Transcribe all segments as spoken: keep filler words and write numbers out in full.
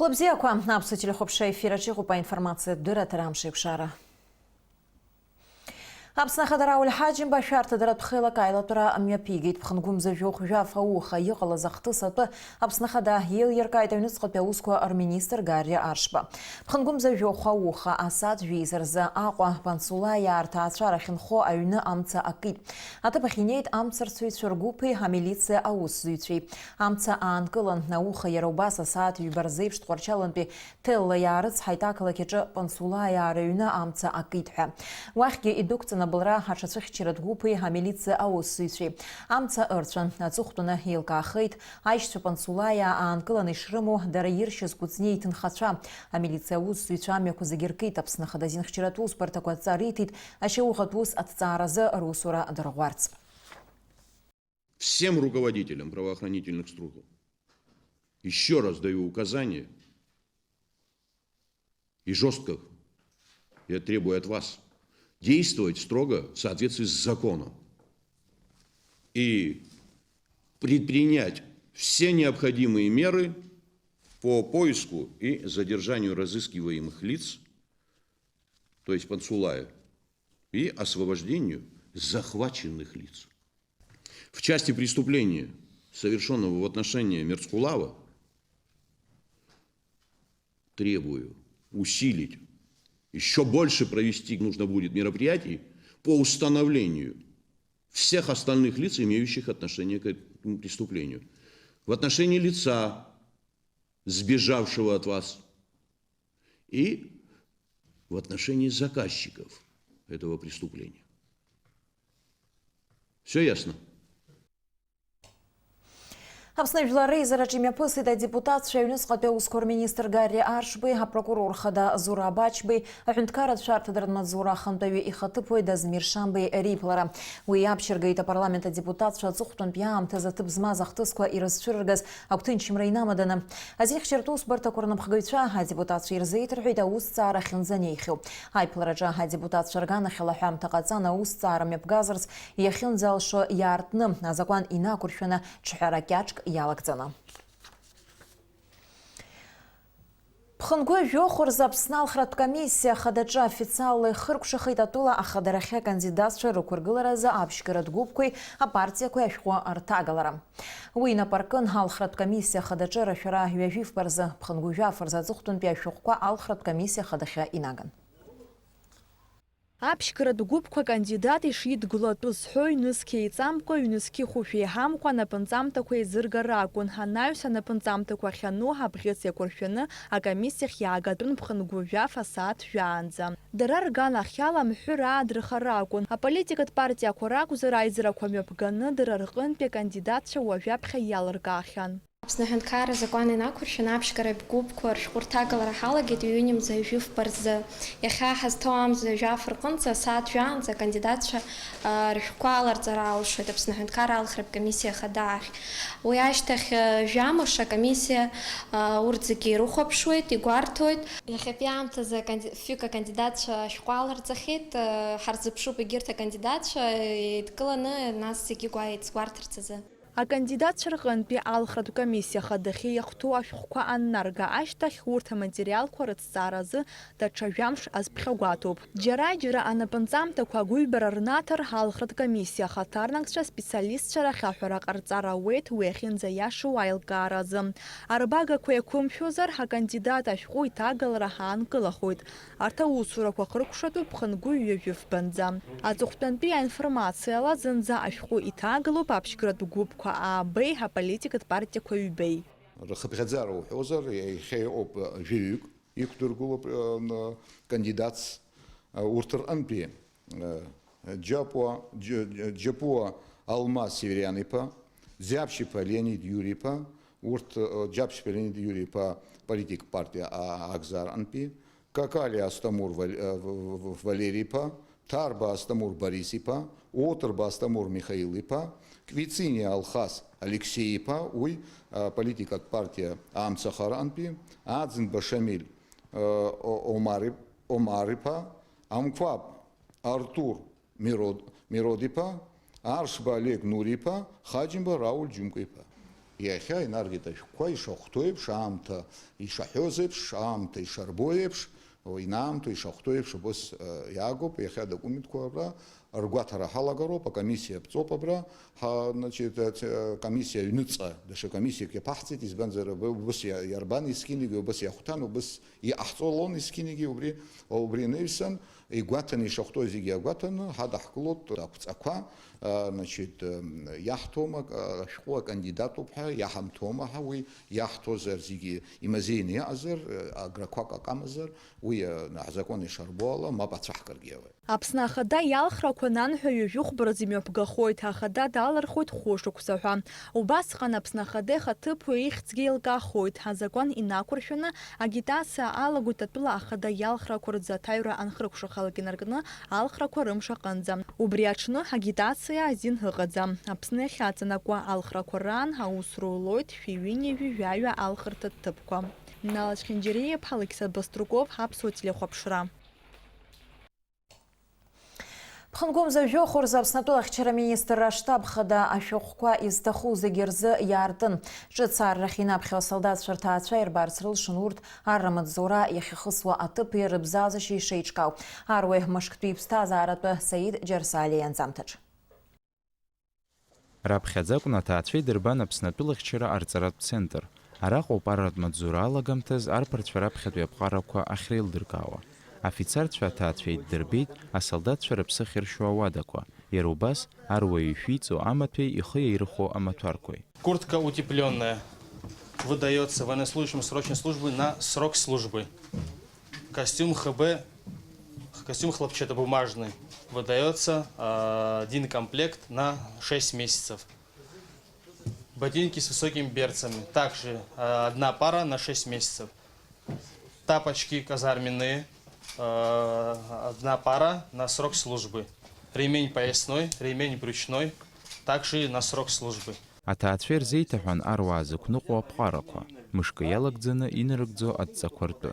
Хәлабзиақәа, аԥсуа телехәаԥшра ефир аҿы иҟоуп аинформациатә дырраҭара Амш еиқәшара. Аԥсны Ахада Рауль Ҳаџьымба ашәарҭадаратә хеилак аилатәара мҩаԥигеит. Ԥхынгәымза жәохә жәаф ауха иҟалаз ахҭыс атәы Аԥсны Ахада еилиркааит аҩныҵҟатәи аусқәа рминистр Гарри Аршба. Ԥхынгәымза жәохә ауха асааҭ жәеиза рзы Аҟәа Пансулаа иаарҭаацәара ахьынхо аҩны амца акит. Аҭыԥ ахь инеит амцарцәаҩцәа ргәыԥи амилициа аусзуҩцәеи. Амца аанкылан, ауха иара убас асааҭ ҩба рзеиԥш Тҟәарчалантәи Ҭелла иаарыцҳаит ақалақь аҿы Пансулаа иаара ҩны амца акит ҳәа. Уахьгьы идәықәҵан абылра аҽацәыхьчаратә гәыԥи амилициа аусзуҩцәеи. Амца ырцәан, аҵыхәтәаны еилкаахеит аишьцәа Пансулаа аанкыланы ишрымоу дара иршьыз Кәыҵниа иҭынхацәа. Амилициа аусзуҩцәа амҩақәа зегьы ркит, Аԥсны Ахада азинхьчаратә усбарҭақәа адҵа риҭеит, ашьауӷатә ус аҭҵааразы русура дырӷәӷәарц. Всем руководителям правоохранительных структур ещё раз даю указание, и жёстко я требую от вас действовать строго в соответствии с законом и предпринять все необходимые меры по поиску и задержанию разыскиваемых лиц, то есть Пансулая, и освобождению захваченных лиц. В части преступления, совершённого в отношении Мерцкулава, требую усилить, ещё больше провести нужно будет мероприятий по установлению всех остальных лиц, имеющих отношение к этому преступлению. В отношении лица, сбежавшего от вас, и в отношении заказчиков этого преступления. Всё ясно? Аԥсны Жәлар Реизараҿы имҩаԥысит адепутатцәа аҩныҵҟатәи аусқәа рминистр Гарри Аршбеи апрокурор хада Зура Абаџьбеи аҳәынҭқарратә шәарҭадаратә маҵзура ахантәаҩы ихаҭыԥуаҩ Дазмир Шамбеи реиԥылара. Уи иаԥшьыргеит апарламент адепутатцәа аҵыхәтәантәи аамҭазы аҭыԥ змаз ахҭысқәа ирызцәырыргаз агәҭынчымра инамаданы. Азинхьчаратә усбарҭақәа рнапхгаҩцәа адепутатцәа ирзеиҭарҳәеит аусҭҵаара ахьынӡанеихьоу. Аиԥылараҿы адепутатцәа рганахьала ҳәамҭа ҟаҵан аусҭҵаара мҩаԥгазарц иахьынӡалшо иаартны, азакәан инақәыршәаны ҽҳәара кьаҿк иалагӡаны. Ԥхынгәы жәохә рзы Аԥсны алхратә комиссиа ахадаҿы официалла ихыркәшахеит атәыла ахадарахьы акандидатцәа рықәыргыларазы аԥшьгаратә гәыԥқәеи апартиақәеи ашәҟәы рҭагалара. Уи инапы аркын алхратә комиссиа ахадаҿы рашәара ҩажәифба рзы, Ԥхынгәы жәаф рзы аҵыхәтәантәи ашәҟәқәа алхратә комиссиа ахадахьы инаган. Аԥшьгаратә гәыԥқәа акандидат ишидгыло атәы зҳәо ҩнызқь еиҵамкәа, ҩнызқьы хәышә еиҳамкәа анапынҵамҭақәа еизыргар акәын, анаҩс анапынҵамҭақәа ахьану абӷьыц иақәыршәаны акомиссиахь иаагатәын Ԥхынгәы жәаф асааҭ жәаанӡа. Дара рганахьала амҳәыр аадырхара акәын. Аполитикатә партиақәа ракәзар, аизарақәа мҩаԥганы дара рҟынтәи акандидатцәа уажәаԥхьа иалыркаахьан. Аԥсны аҳәынҭқарра азакәан инақәыршәаны аԥшьгаратә гәыԥқәа ршәҟәы рҭагалара ҳалагеит ҩынҩажәи жәафба рзы. Иахьа ҳазҭоу амза жәаф рҟынӡа асааҭ жәаанӡа акандидатцәа, а, рышәҟәқәа аларҵара алшоит Аԥсны аҳәынҭқарра алхратә комиссиа ахада ахь. Уи ашьҭахь, а, жәамш акомиссиа, а, урҭ зегьы ирыхәаԥшуеит, игәарҭоит. Иахьатәи аамҭазы аканди-, фҩык акандидатцәа ашәҟәы аларҵахьеит, а, ҳарзыԥшуп егьырҭ акандидатцәа еидкыланы, нас зегьы гәа-, еицгәарҭарц азы. Акандидатцәа рҟынтәи алхратә комиссиа ахадахьы иахәҭоу ашәҟәқәа аннарга ашьҭахь, урҭ аматериалқәа рыҭҵааразы даҽа жәамш азԥхьагәаҭоуп. Џьара-џьара анапынҵамҭақәа агәыҩбара рнаҭар, алхратә комиссиа ахаҭарнакцәа аспециалистцәа рахь аҳәара ҟарҵар ауеит уи ахьынӡаиашоу аилкааразы. Арбагақәа еиқәымшәозар, акандидат ашәҟәы иҭагалара ҳаанкылахоит. Арҭ аусурақәа хыркәшатәуп Ԥхынгәы ҩажәи фбанӡа. Аҵыхәтәантәи аинформациала, зынӡа ашәҟәы иҭагалоуп аԥшьгаратә гәыԥқәа аабеи аполитикатә партиақәа ҩбеи. Рхыԥхьаӡара уҳәозар, иахьа иҟоуп жәаҩык, иқәдыргылоуп, ы, н-, кандидатс, ы, урҭ рҟынтәи, ы, Џьапуа, Џь-, Џьапуа Алмаз Севериан-иԥа, Ӡаԥшь-иԥа Леонид Иури-иԥа, урҭ, ы, Џьаԥшь-иԥа Леонид Иури-иԥа политик партиа а-, Агзаа рҟынтәи, Какалиа Асҭамыр Вал-, э, В-, В-, В-, Валери-иԥа, Ҭарба Асҭамыр Борис-иԥа, Оҭырба Асҭамыр Михаил-иԥа, Квициниа Алхас Алексеи-иԥа, уи, э, политикатә партиа Амцахара-антәи, Аӡынба Шамиль, э, О-, Омар-ип-, Омар-иԥа, Амқәаб Артур Мирод-, Мирод-иԥа, Аршба Олег Нури-иԥа, Хаџьымба Рауль Џьумкәа-иԥа. Иахьа инаргеит ашәҟәқәа ишахәҭоу еиԥш, аамҭа ишаҳәоз еиԥш, аамҭа ишарбоу еиԥш, инаамҭоу ишахәҭоу еиԥш, убыс, э, иаагоуп. Иахьа адокументқәа абра ргәаҭара ҳалагароуп, акомиссиа ԥҵоуп абра, ҳа, значит, э, ц-, э, комиссиа аҩныҵҟа даҽа комиссиак иаԥаҳҵеит, избанзар, уб-, убыс иа-, иарбан есқьынагьы убыс иахәҭан, убыс иҟаҳҵо лон есқьынагьы, убри, убри анаҩсан, игәаҭаны ишахәҭоу зегьы агәаҭаны, ҳадаҳкылоит ақәҵақәа, а, значит, м, иаҳҭом ак-, ашәҟәы акандидатуп ҳәа, иаҳамҭома ҳәа, уи иаҳҭозар зегьы имазеины иҟазар, э, аграқәак акамазар, уи, э, ҳзакәан ишарбо ала, мап ацәаҳкыргьы ауеит. Аԥсны Ахада иалхрақәа ананҳәа ҩажәи хәба рзы имҩаԥгахоит, Ахада далырхуеит хәышықәса ҳәа. Убасҟан Аԥсны Ахада ихаҭыԥуаҩ ихьӡгьы еилкаахоит. Азакәан инақәыршәаны агитациа алагоит атәыла Ахада иалхрақәа рзы аҭаҩра анхыркәшахалак инаркны алхрақәа рымш аҟынӡа. Убри аҽны агитациа азин ыҟаӡам. Аԥсны иахьаҵанакуа алхрақәа раан аус рулоит шәи ҩынҩажәи жәаҩа алхырҭа ҭыԥқәа. Нала Чхинџьариа-иԥҳа, Алықьса Баструков, Аԥсуа телехәаԥшра. Ԥхынгәымза жәохә рзы Аԥсны атәылахьчара аминистрра аштаб хада ашәҟәқәа изҭаху зегьы рзы иаартын. Ҿыц аррахь инаԥхьо асолдатцәа рҭаацәа ирбарц рылшон урҭ арра маҵзура иахьахысуа аҭыԥи рыбзазашьеи шеиҿкаау. Аруаҩ мышктәи иԥсҭазааратәы Саид Џьарсалиа ианҵамҭаҿ. Раԥхьаӡа акәын аҭаацәа идырбан Аԥсны атәылахьчара арҵаратә центр. Араҟоуп арратә маҵзура алагамҭаз арԥарцәа раԥхьатәи аԥҟарақәа ахьреилдыркаауа. Афицарцәа аҭаацәа еиддырбеит, асолдатцәа рыԥсы ахьыршьо ауадақәа, иара убас аруаҩы ишәиҵо амаҭәеи ихы иаирхәо амаҭәарқәеи. Куртка утеплённая выдаётся военнослужащим срочной службы на срок службы. Костюм Х Б, костюм хлопчатобумажный выдаётся, э, один комплект на шесть месяцев. Ботинки с высокими берцами, также, э, одна пара на шесть месяцев. Тапочки казарменные, э, одна пара на срок службы. Ремень поясной, ремень брючной, также на срок службы. Аҭаацәа ирзеиҭаҳәан аруаа зықәныҟәо аԥҟарақәа, мышкы иалагӡаны инарыгӡо адҵақәа ртәы.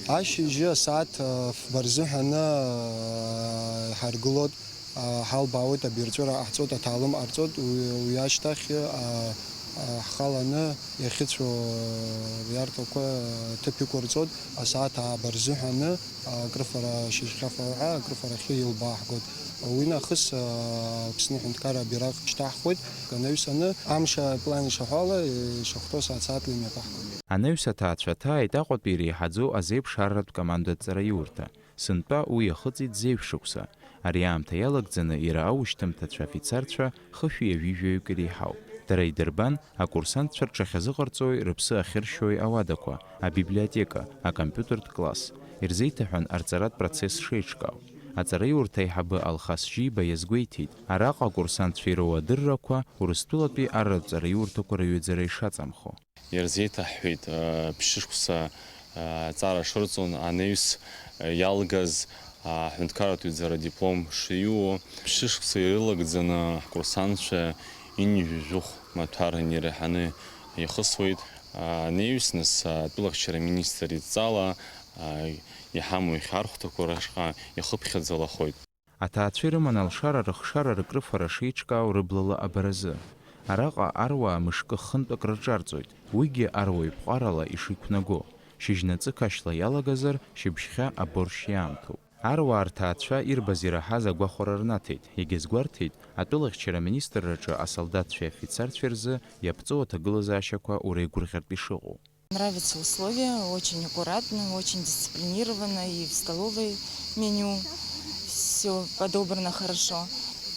Ашьыжьы асааҭ, а, фба рзыҳәаны, а, ҳаргылоит, а, ҳалбаауеит, абирҵәыра ҟаҳҵоит, аҭаалым ҟарҵоит, уи, уи ашьҭахь, а, а, ҳхаланы иахьыцәоу, а, иарҭақәа, а, ҭыԥ иқәырҵоит, асааҭ ааба рзыҳәаны, а, акрыфара шьыжьхьафа уҳәа, акрыфарахьы илбааҳгоит. Уи нахыс, а, Аԥсны аҳәынҭқарра абираҟ шьҭаҳхуеит, анаҩсаны, амш аплан ишаҳәо ала, ишахәҭоу сааҭ-сааҭла имҩаԥаҳгоит. Анаҩс аҭаацәа ҭааит Аҟәатәи иреиҳаӡоу азеиԥш арратә командатә ҵараиурҭа. Сынтәа уи иахыҵит зеижә шықәса. Ари аамҭа иалагӡаны иара аушьҭымҭацәа афицарцәа хышәи ҩажәи жәаҩык иреиҳауп. Дара идырбан акурсантцәа рҽахьазыҟарҵои рыԥсы ахьыршьои ауадақәа, абиблиотека, акомпиутертә класс. Ирзеиҭаҳәан арҵаратә процесс шеиҿкаау. Аҵараиурҭа аиҳабы Алхас Жиба иазгәеиҭеит, араҟа акурсантцәа ироуа адыррақәа Урыстәылатәи арратә ҵараиурҭақәа рыҩаӡара ишаҵамхо. Ирзеиҭаҳҳәеит, ԥшьышықәса аҵара шырҵон, анаҩс иалгаз аҳәынҭқарратә ҩаӡара диплом шиуо. Ԥшьышықәса ирылагӡаны ҳкурсантцәа ҩынҩажәи жәохә маҭәар иреиҳаны ихысуеит. Анаҩс, нас, атәылахьчара аминистр идҵала иҳамоу ихьархәҭақәа рышҟа ихыԥхьаӡалахоит. Аҭаацәа ирыман алшара рыхшара ркрыфара шеиҿкаау рыблала абаразы. Араҟа аруаа мышкы хынтәык рырҿарҵоит, уигьы аруаҩ ԥҟарала ишиқәнаго, шьыжьнаҵы қашьла иалагазар, шьыбжьхьа аборш иаамҭоуп. Аруаа рҭаацәа ирбаз ираҳаз агәахәара рнаҭеит, иагьазгәарҭеит, атәылахьчара аминистрраҿы асолдаҭцәеи афицарцәеи рзы иаԥҵоу аҭагылазаашьақәа уреигәырӷьартә ишыҟоу. Нравятся условия, очень аккуратно, очень дисциплинированно, и в столовой меню всё подобрано хорошо.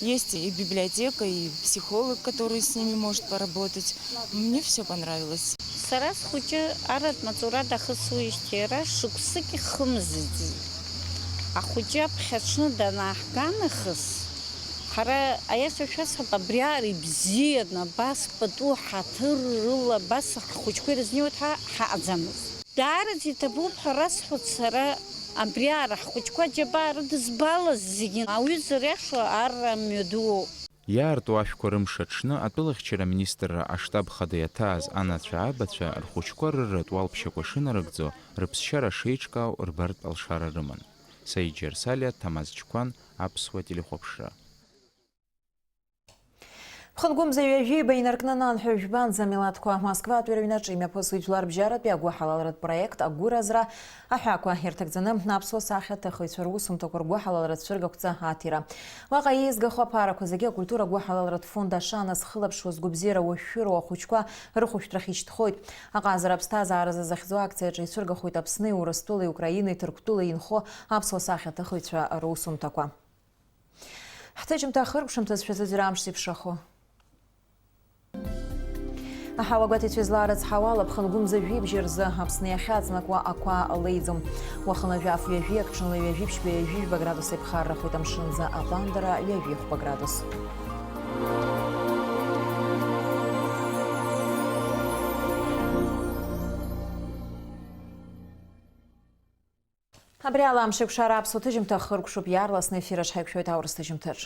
Есть и библиотека, и психолог, который с ними может поработать. Мне всё понравилось. Сара схәыҷы арратә маҵура дахысуижьҭеи ара шықәсык ихымзаӡеит. Ахәыҷы аԥхьаҽны данааҳга нахыс, ҳара, аиаша шәасҳәап, абриаҟара ибзианы, абас пату ҳаҭыр рыла, абас ҳхәыҷқәа ирызнеиуеит ҳәа ҳаҟаӡамызт. Даараӡа иҭабуп ҳәа расҳәоит сара, абриаҟара ҳхәыҷқәа аџьабаа рыдызбалаз зегьы, ауаҩы зыриашо арра мҩадуоуп. Иаарту ашәқәа рымш аҽны атәылахьчара аминистрра аштаб хада иаҭааз анацәа-абацәа рхәыҷқәа рырратә уалԥшьақәа шынарыгӡо, рыԥсшьара шеиҿкаау рбартә алшара рыман. Саид Џьарсалиа, Ҭамаз Чқәан, Аԥсуа телехәаԥшра. Ԥхынгәымза ҩажәиба инаркны ананҳәа жәбанӡа амилаҭқәа Москватәи рыҩнаҿы имҩаԥысуеит жәларбжьаратәи агәыҳалалратә проект агәыразра аҳәақәа ирҭагӡаны аԥсуа сахьаҭыхыҩцәа русумҭақәа ргәыҳалалратә цәыргақәҵа аҭира. Уаҟа еизгахо аԥарақәа зегьы акультура гәыҳалалратә фонд Ашана зхылаԥшуа згәабзиара уашәшәыроу ахәыҷқәа рыхәшәтәрахь ишьҭхоит. Аҟазара аԥсҭазааразы захьӡу акциаҿы ицәыргахоит Аԥсни Урыстәылеи Украинеи Ҭырқәтәылеи инхо аԥсуа сахьаҭыхыҩцәа русумҭақәа. Ҳҭыжьымҭа ахыркәшамҭаз шәазыӡырҩ амш зеиԥшрахо. Аҳауагәаҭаҩцәа излаарыцҳауа ала, ԥхынгәымза жәибжь рзы Аԥсны иахьаҵнакуа ақәа леиӡом. Уахынла жәаф ҩажәи ак, ҽынла ҩажәиԥшьба ҩажәижәба градус еиԥхаррахоит, амшынӡы аҟәандара ҩажәихәба градус. Абри ала амшеикәшара аԥсуа ҭыжьымҭа хыркәшоуп, иаарласны ефир аҿы ҳаиқәшәоит аурыс ҭыжьымҭаҿ.